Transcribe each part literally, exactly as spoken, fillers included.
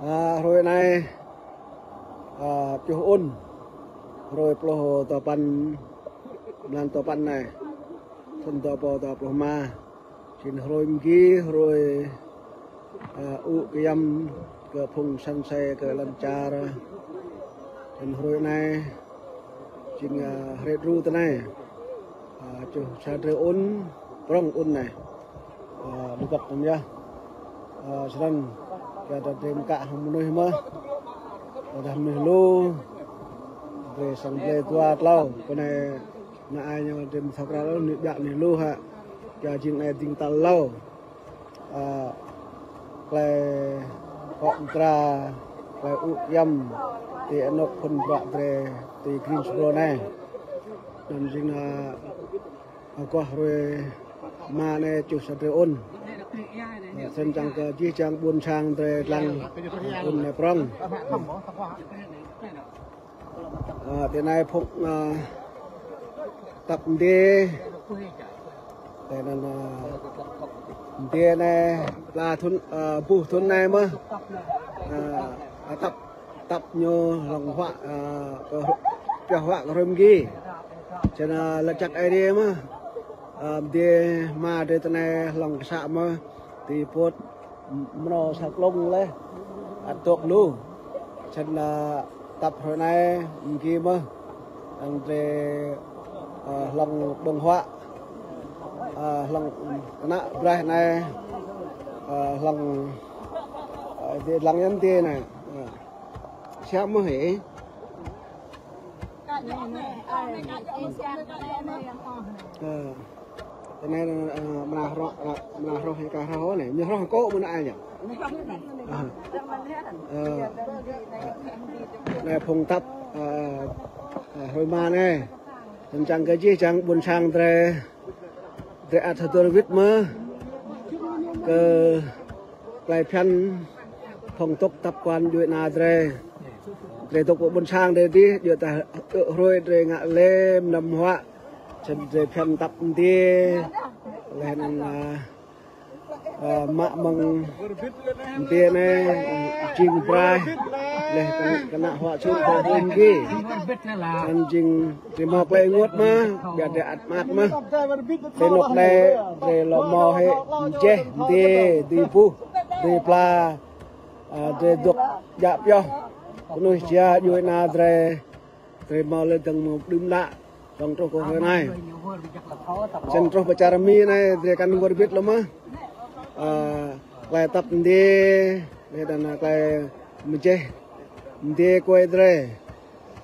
Ơ, hrơi anai, ơ, čuh ôn, hrơi pluh tơpăn, mlan tơpăn anai, thun dua rơbâo dua pluh rơma. Jing hrơi mơgi, hrơi, ơ, ŭ kiăm kơ phung săn asơi kơ lŏn čar. Jing hrơi anai jing, ơ, hrơi đru tơ anai. Ơ, čuh sa drơi ôn, prŏng ôn anai. Ơ, lu băk tơm yơh. Ơ, snăn, kơ ta drơi mơkă hăng mơnuih mơh. Tơdah mơnuih lu, drơi sang blơi dua tlâo, kơ anai, ană ai ñu drơi mơthâo krăn lu, ñu ƀiă ñu lu hă. Kơ jing anai ding tal tlâo. Ơ, klei kŏ mkra, klei ŭ kiăm, ti anôk phŭn bruă drơi, ti Greensboro anai. Anŭn jing, ơ, aguah hrơi rơma anai čuh sa drơi ôn. Ơ, snăn čang kơ jih jang ƀuôn sang drơi lăng ôn anai prŏng. Ơ, ti anai phung, ơ, tăp mdê. Ti anŭn, ơ, mdê anai, pla thŭn, ơ, buh thŭn anai mơh. Ơ, tăp, tăp ñu hlŏng huă, ơ, kơ, pioh huă kơ hrơi mơgi. Čang, ơ, lăk čăk Aê Diê mơh. Ơ, mdê rơma drơi ti anai hlŏng kơsă mơh. Ti pôt mrâo sa klông laih, ăt dôk lu. Čang, ơ, tăp hrơi anai mơgi mơh. Anŭn drơi, ơ, hlŏng ƀơ̆ng huă, ơ, hlŏng kơnă braih anai, ơ, hlŏng, ơ, drơi lăng yăn drơi anai. Ơ. Siăm mơh hĕ. Ơ. Ti anai, ơ, mơnă hroh, ơ, mơnă hroh hĕ kơ hroh anai, ñu hroh kô̆ mơnă ai ñu. Ơ. Ơ. Anai phung tăp, ơ, ơ, hrơi rơma anai. Anŭn čang kơ jih jang ƀuôn sang drơi, drơi ăt hơdơr wĭt mơh kơ klei phiăn phong tục tập quán djuai ana drơi. Drơi dôk ƀơi ƀuôn sang drơi dih, djơ̆ tơdah hrơi drơi ngă lĕ mnăm huă. Čang drơi phiăn tăp mdê, laih anŭn, ơ, ơ, mă mơ̆ng mdê anai, jing braih, laih kơ, kơnă huă čut kơ hrơi mơgi. Čang jing drơi hmâo klei ênguôt mơh, ƀiă drơi ăt mơak mơh. Ti anôk anai, drơi lŏ hmâo hĕ mjeh, mdê, dưi buh, drơi pla, ơ, drơi dôk djă pioh. Kơnuih jia djuai ana drơi, drơi hmâo lĕ dơ̆ng mơ̆ng đưm đă, dơ̆ng truh kơ hrơi anai. Čang truh pơ čar Mi anai, drơi kăn wơr bĭt lŏ mơh. Ơ, klei tăp mdê, laih anŭn klei mjeh, mdê kuai drơi.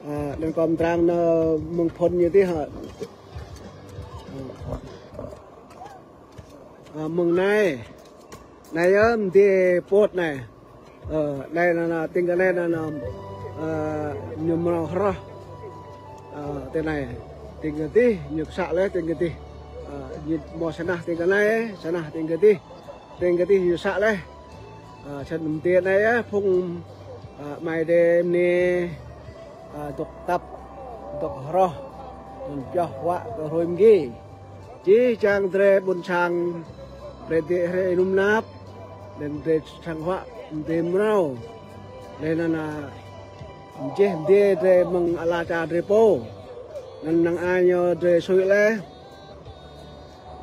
Ơ, anŭn kâo mtrang nao mơ̆ng phŭn ñu dih hă. Ơ, mơ̆ng anai. Anai yơh, mdê pôt anai. Ơ, anai anŭn, anŭn, tĭng kơ anai anŭn, anŭn, ơ, ñu mrâo hroh. Ơ, ti anai. Tĭng kơ dih, ñu kơsă laih tĭng kơ dih. Ơ, ñu hmâo sa nah tĭng kơ anai, sa nah tĭng kơ dih. Tĭng kơ dih ñu kơsă laih. Ơ, čang mdê anai yơh, phung, ơ, amai adơi mơnê, ơ, dôk tăp, dôk hroh, anŭn pioh huă kơ hrơi mơgi. Jih jang drơi ƀuôn sang, drơi dêh hrơi ênŭm năp, anŭn drơi sang huă mdê mrâo. Laih anŭn, ơ, mjeh mdê drơi mơ̆ng ala čar drơi pô. Anŭn năng ai ñu drơi sui laih.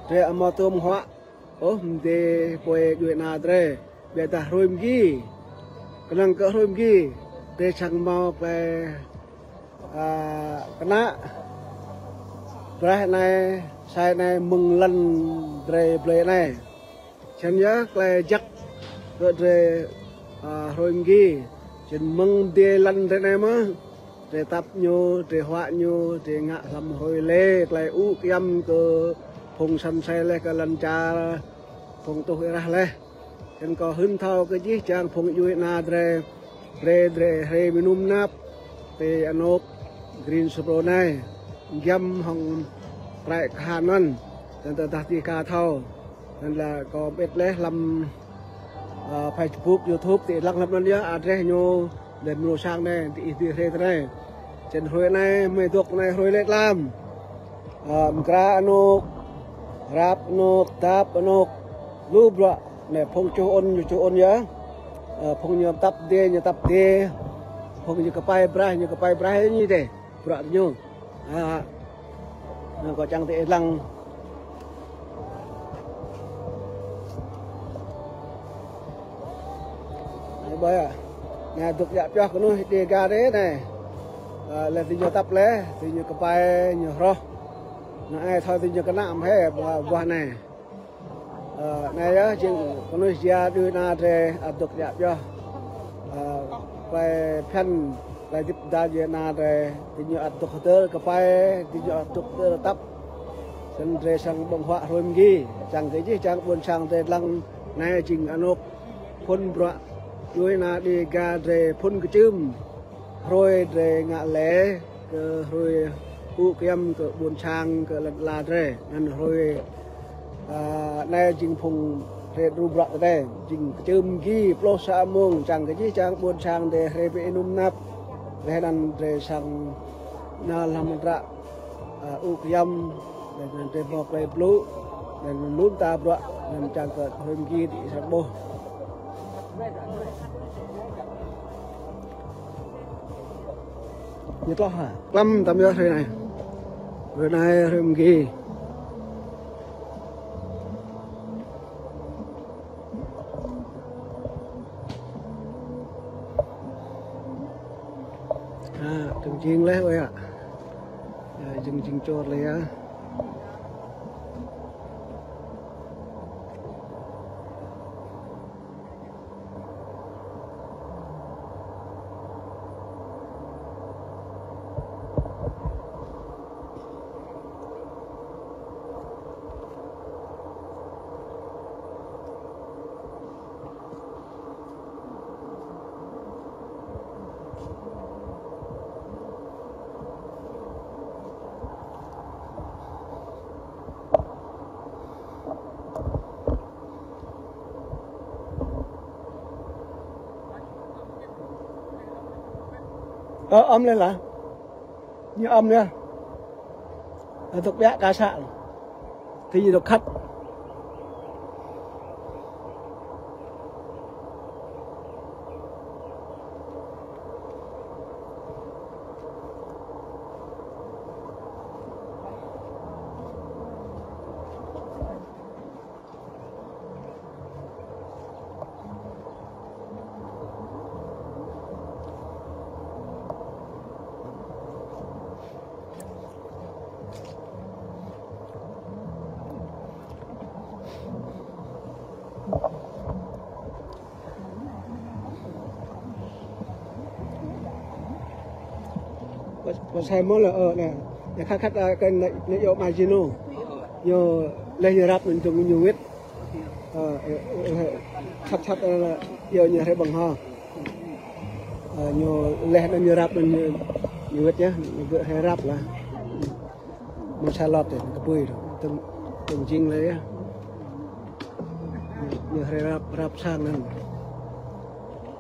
Drơi amâo tuôm huă ôh mdê kuai djuai ana drơi. Ƀiădah hrơi mơgi. Kơnơ̆ng kơ hrơi mơgi. Drơi čang hmâo klei, ơ, kơnă braih anai, sai anai mơ̆ng lŏn drơi blơi anai. Čang yơh klei jăk kơ drơi, ơ, hrơi mơgi. Čang mơ̆ng mdê lŏn drơi anai mơh. Drơi tăp ñu, drơi huă ñu, drơi ngă hlăm hrơi lĕ, klei ŭ kiăm kơ phung săn asơi laih kơ lŏn čar, phung tuh êrah laih. Čang kâo hưn thâo kơ jih jang phung djuai ana drơi, brơi drơi hrơi mơnum năp, ti anôk Greensboro anai, giăm hŏng prăi kahan anŭn, čang tơdah ti ka thâo, anŭn lĕ kâo pơƀut laih hlăm ơ, Facebook, YouTube, ti lăng hlăm anŭn yơh, address ñu, lĕ mrô sang anai, ti ih dih hrơi tơ anai. Čang hrơi anai, mơi dôk anai hrơi lĕ tlam. Ơ, mkra anôk, rap anôk, tap anôk, lu bruă, anai phung čuh ôn, ñu čuh ôn yơh. Ơ, phung ñu tăp dê, ñu tăp dê. Phung ñu kơpai braih, ñu kơpai braih ñu dê. Bruă ñu. Ơ, ñu kơ čang tơ lăng. Anai ƀơi ah. Anai dŏ djă pioh kơ anŭn Dega dê anai. Ơ, lĕ tơ ñu tăp lĕ, tơ ñu kơpai, ñu hroh. Anai thâo tơ ñu kơnăm hĕ, ƀuh, ƀuh anai. Ơ, anai yơh, jing kơ anŭn jia đuaĭ ană drơi, ơ, dŏ djă pioh. Ơ, plei phiăn, plei hơdip dal jia ană drơi, tơ ñu ăt dŏ hơdơr kơpai, tơ ñu ăt dŏ hơdơr tăp. Snăn drơi sang ƀơ̆ng huă hruê mơgi, čang kơ jih, čang ƀuôn sang drơi lăng, anai jing anŏk phŭn bruă, đuaĭ ană Dega drơi phŭn kơčưm. Hruê drơi ngă lĕ, kơ hruê ƀu kiăm kơ ƀuôn sang kơ lăn ala drơi. Anŭn hruê, ơ, anai jing phung hrĕ dru bruă tơdơi, jing kơčưm mơgi pluh sa mông, čang kơ jih čang ƀuôn sang drơi hrĕ ƀơi anŭm năp. Leh anŭn drơi sang nao hlăm mơdră, ơ, ƀu kiăm, leh anŭn drơi mơ̆ klei blŭ, leh anŭn lŏm ta bruă, leh anŭn čang kơ hruê mơgi đĭ sang ƀuh. Ñu tloh hă? Klăm tăm yơh hruê anai. Hruê anai hruê mơgi. Ha, dơ̆ng jing leh ơi ah. Ơ, dơ̆ng jing čor leh ah. Ơ, ăm leh lah. Ñu ăm leh. Ơ, tŏk biă ka sa. Tơ ñu tŏk khăt. Pơ-, pơ-, sai mơ̆ lĕ, ơ, anai. Ñu khăt khăt, ơ, kơ anai, anai yơh mă jing ñu. Ñu leh ñu răp anŭn dơ̆ng ñu wĭt. Ơ, ơ, ơ, khăt khăt, ơ, yơh ñu hrĕ ƀơ̆ng hŏ. Ơ, ñu leh anŭn ñu răp anŭn ñu, ñu wĭt yơh, ñu gơ̆ hrĕ răp lah. Mơ̆ng sa lŏt tơ, kơpui tơ. Dơ̆ng, dơ̆ng jing leh yơh. Ñu hrĕ răp, răp sang anŭn.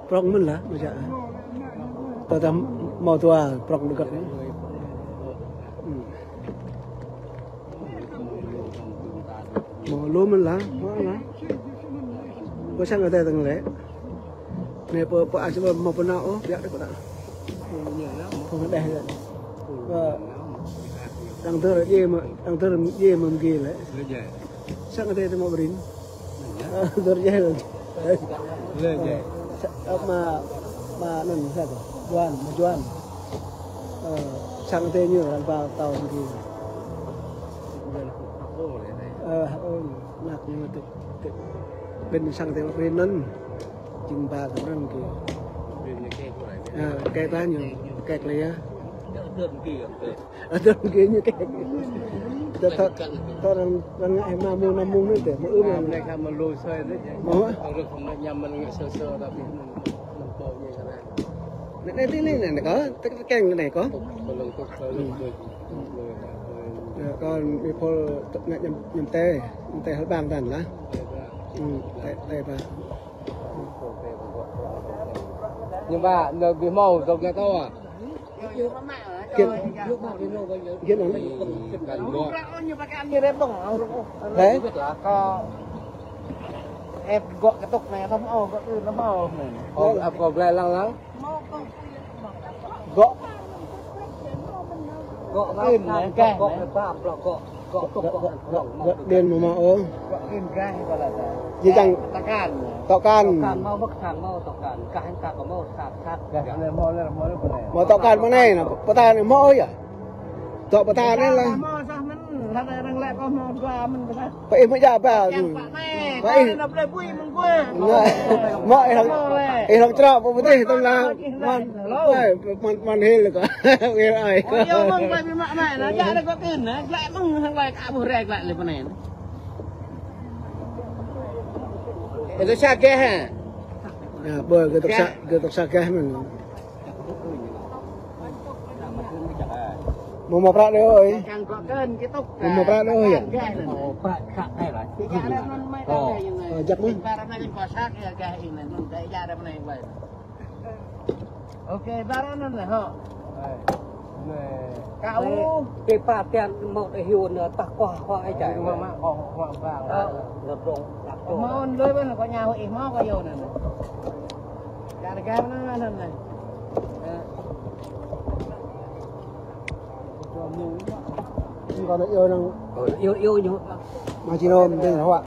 Prŏng mơ̆n lah, mơ̆ čă. Tơdah hmâo dua, prŏng đơgăt anŭn. Hmm. Hmâo lu mơ̆n lah, hmâo lah. Kơ sang adai tơ̆ng lĕ. Anai pơ, pơ, ah, čơmă hmâo pơ anŏ ôh, biă đôč pơ anŏ. Phung đeh yơh. Pơ, đang dơr djai mơ̆, đang dơr djai mơ̆ mơgi lĕ. Sang adai tơ hmâo ƀrin. Ơ, dơr djai lĕ. Ơ, mă, mă anŭn sa kơ. Juan, mă Juan. Ơ, sang adai ñu arăng ba tâo mơgi. Ơ, ơ, anăk ñu tŭk. Ƀing sang tơ ƀing anŭn, jing ba tơ arăng kơ. Ơ, kĕ klah ñu, kĕ klah yơh. Ơ, tơ kĕ ñu kĕ. Tơ, tơ, tơ arăng, arăng ngă hĭ mă mông, mă mông anai tơ, mă ư mă. Mă hă? Anai, anai, anai, anai kơ, tơ, tơ kĕng anai kơ. Ơ, kơ ƀing phung tơ ngă ñăm, ñăm tê, ñăm tê hơbang dan lah. Ơ, tê, tê ba. Nhưng mà, nó bị màu, dọc nhà tôi à? Kiên, kiên lắm. Đấy. Ĕp gŏ kơtŭk anai, tơm ôh, gŏ ưn, tơm ôh anai. Ôh, ăp gŏ glai lăng lăng. Gŏ. Gŏ ưn anai, gŏ, gŏ kơtŭk, gŏ, gŏ tŭk, gŏ, gŏ, gŏ, gŏ, gŏ ưn mơ̆ ôh. Gŏ ưn gah kơ lĕ ta. Jing čang. Tŏk kan. Tŏk kan. Tŏk kan mâo, mơ̆ kan mâo, tŏk kan. Gah hăng gah kơ mâo, sat, sat. Gah anai mâo lĕ, mâo lĕ pơ anai. Mâo tŏk kan mơ̆ anai, anai, pơtă anai mâo ôh yơh. Tŏk pơtă anai lah. Mâo sah mơ̆n, hăng anai arăng lĕ kâo mâo dua mơ̆n pơtă. Pơ ih mơ̆ djă ba. Yang pă anai, pơ ih. Kâo anai nao plơi bui mơ̆ng kâo. Mâo, mâo ih hăng, ih hăng črŏk pơ pơtih tơm lah. Mơ̆n, ơi, mơ̆n, mơ̆n hil kâo. Hil ơi. Ơ, yơh mơ̆ng plơi bui mă anai, anai, djă anai kâo tin, anai, lĕ mơ̆ng hăng plơi ka ƀuh rek lĕ lĕ pơ anai. Ih tŭk sa gah hă? Yơh, ƀơi kơ tŭk sa, kơ tŭk sa gah mơ̆n. Mâo mă prăk đơi ơi. Mâo mă prăk đơi ơi yơh. Ơ, jak mơ̆n. Ok, ƀar anŭn lĕ hŏ. Kâo. Pê pă tian mâo tơ hiu nơ tah koh hŏ ai čai. Mâo mă koh hŏ bang. Ơ, nơ prong. Mâo lui ƀơi anŭn kâo ñao ih mâo kâo yua anŭn. Čar gam anŭn anŭn lĕ. Ơ. Kâo nơ yua anŭn. Ơ, yua, yua ñu. Mă či rôm dêh hŏ.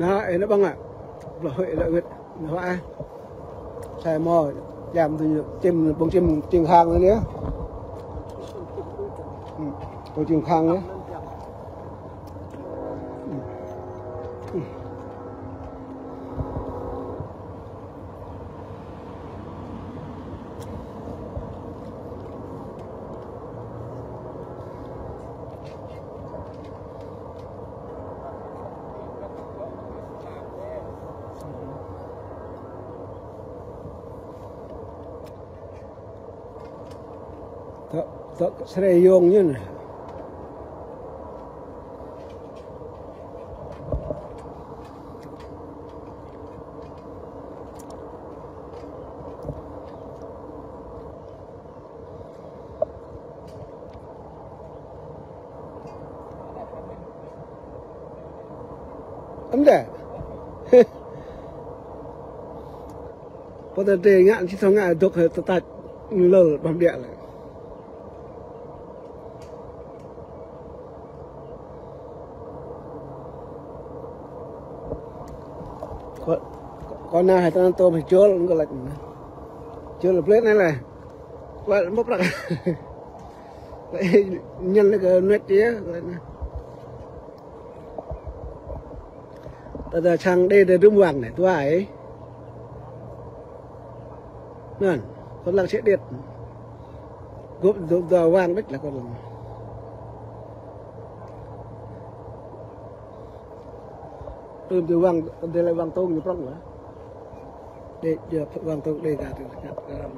Anai, ih nao ƀơ̆ng ah. Blah hơi lĕ wĭt. Nao ah. Sai mâo, jam tui čim, ƀơ̆ng čim, čim hăng anai yơh. Ƀơ̆ng čim hăng anai. Tŏ, tŏ srei yông ñu anai. Ăm đe. Pơ tơ drơi ngă, či thâo ngă dŏ hơ tơtač lơl ƀăm đe lĕ. Kơ, kơ anai hă tơnăn tôm hă jol, ngă lač. Jol blĕ anai lĕ. Kơ mă prăk. Lĕ ñăn lĕ kơ nuet yơh. Tơdah čang đe đe dŭm wang anai, dua ai. Anŭn, kơ lăng čĕ điêt. Gŏp dŭm dua wang đĕč lah kơ lăng. Tơm dua wang, tơm dua lĕ wang tông ñu prŏng lah. Đe, dua wang tông đe gah tơm.